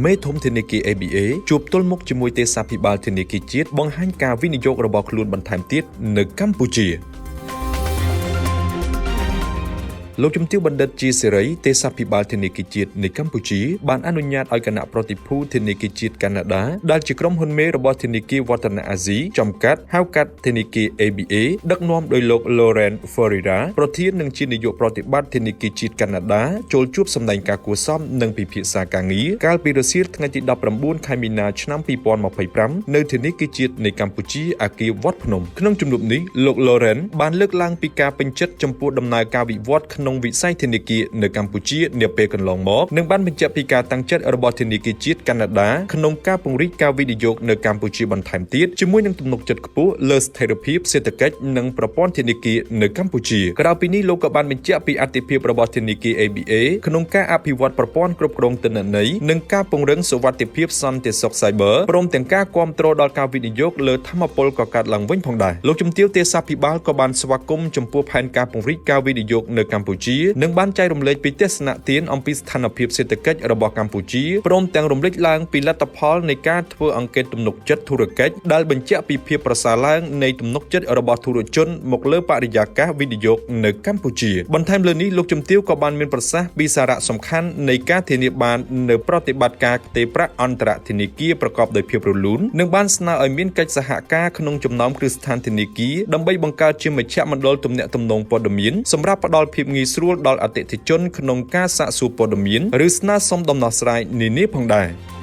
មេធំធនាគារ ABA ជួបទល់មុខជាមួយទេសាភិបាលធនាគារជាតិបង្ហាញការវិនិយោគរបស់ខ្លួនបន្ថែមទៀតនៅកម្ពុជា។ លោកជំទាវបណ្ឌិតជាសេរីទេសាភិបាលធនាគារជាតិនៃកម្ពុជាបានអនុញ្ញាតឲ្យគណៈប្រតិភូធនាគារជាតិកាណាដាដែលជាក្រុមហ៊ុនមេរបស់ធនាគារវឌ្ឍនៈអាស៊ីចំកាត់ហៅកាត់ធនាគារ ABA ដឹកនាំដោយលោក Laurent Ferreira ប្រធាននិងជានាយកប្រតិបត្តិធនាគារជាតិកាណាដាចូលជួបសម្ដែងការគួរសមនិងពិភាក្សាការងារកាលពីរសៀលថ្ងៃទី19ខែមីនាឆ្នាំ2025នៅធនាគារជាតិនៃកម្ពុជាអាគារវត្តភ្នំក្នុងជំនួបនេះលោក Laurent បានលើកឡើងពីការពេញចិត្តចំពោះដំណើរការវិវត្តក្នុងវិស័យធនាគារនៅកម្ពុជានាពេលកន្លងមកនិងបានបញ្ជាក់ពីការតាំងចិត្តរបស់ធនាគារជាតិកាណាដាក្នុងការពង្រីកការវិនិយោគនៅកម្ពុជាបន្ថែមទៀតជាមួយនឹងទំនុកចិត្តខ្ពស់លើស្ថិរភាពសេដ្ឋកិច្ចនិងប្រព័ន្ធធនាគារនៅកម្ពុជាក្រៅពីនេះលោកក៏បានបញ្ជាក់ពីអត្ថិភាពរបស់ធនាគារ ABA ក្នុងការអភិវឌ្ឍប្រព័ន្ធគ្រប់គ្រងទិន្នន័យនិងការពង្រឹងសុវត្ថិភាពសន្តិសុខ Cyber ព្រមទាំងការគាំទ្រដល់ការវិនិយោគលើធម្មពលកកើតឡើងវិញផងដែរលោកជំទាវទេសាភិបាលក៏បានស្វាគមន៍ចំពោះផែនការពង្រីកការវិនិយោគនៅកម្ពុជានិងបានចែករំលែកពីទស្សនៈទានអំពីស្ថានភាពសេដ្ឋកិច្ចរបស់កម្ពុជាព្រមទាំងរំលេចឡើងពីលទ្ធផលនៃការធ្វើអង្កេតទំនុកចិត្តធុរកិច្ចដែលបញ្ជាក់ពីភាពប្រសើរឡើងនៃទំនុកចិត្តរបស់ធុរជនមកលើបរិយាកាសវិនិយោគនៅកម្ពុជាបន្ថែមលើនេះលោកជំទាវក៏បានមានប្រសាសន៍ពីសារៈសំខាន់នៃការធានាបាននូវប្រតិបត្តិការផ្ទេរប្រាក់អន្តរធនាគារប្រកបដោយភាពរលូននិងបានស្នើឲ្យមានកិច្ចសហការក្នុងចំណោមគ្រឹះស្ថានធនាគារដើម្បីបង្កើតជាមជ្ឈមណ្ឌលទំនាក់ទំនងព័ត៌មានសម្រាប់ផ្ដល់ភាពងាយស្រួលដល់អតិថិជនក្នុងការសាកសួរព័ត៌មានឬស្នើសុំដំណោះស្រាយនានាផងដែរ។